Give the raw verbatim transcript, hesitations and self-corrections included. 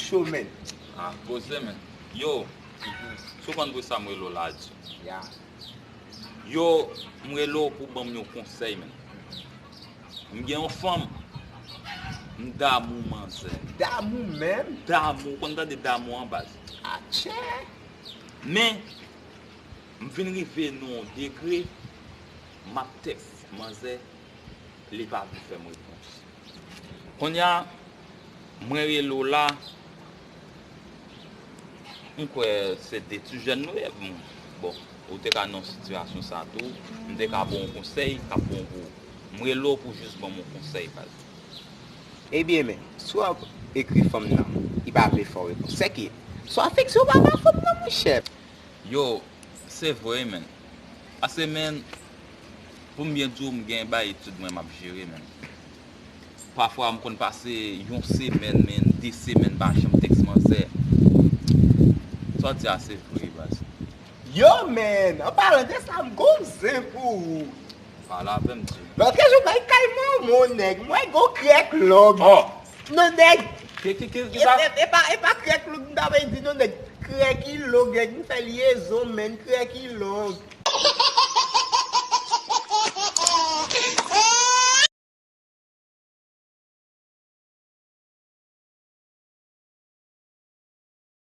Cho, men. Ah, poze, men. Yo, si w konn pou sa m rele w la, di. Ya. Yo, m rele w pou ban m yon konsèy, men. M gen yon fanm. M damou manzè. Damou menm. Damou, ou konn tande damou an baz. Atchè. Men, m vin rive nan yon degre, m ap tèks manzè, li pa vle fè m repons. Kounye a, mwen rele w la, m kwè se de ti jèn nou ye. Bon, ou te ka nan sitiyasyon sa tou, m te ka ba w yon konsèy k ap bon pou ou. M rele w pou jis ban m yon konsèy, baz. Ebyen, men, si w ap ekri fanm nan, li pa vle fè w repons. Sèke, si w ap fikse, w pa ba fanm nan, monchè. Yo, se vre, men. Paske, men, pou m byen di w, m gen bay etid mwen m ap jere, men. Pafwa, m konn pase yon semèn, men, de semèn pa janm tèks manzè. Sa w di a, se vre, baz. Yo, men, an palan de sa, m gon zen pou ou. Pale avè m, di. Lòt jou, bay kay manman w, nèg. Mwen gon krèk long. Oh! Non, nèg. Ki, ki, ki, ki E, sa? e, e pa, e pa krèk long, m ta vle di, non, nèg. Krèk ilog, nèg. M fè lyezon, men, krèk ilog.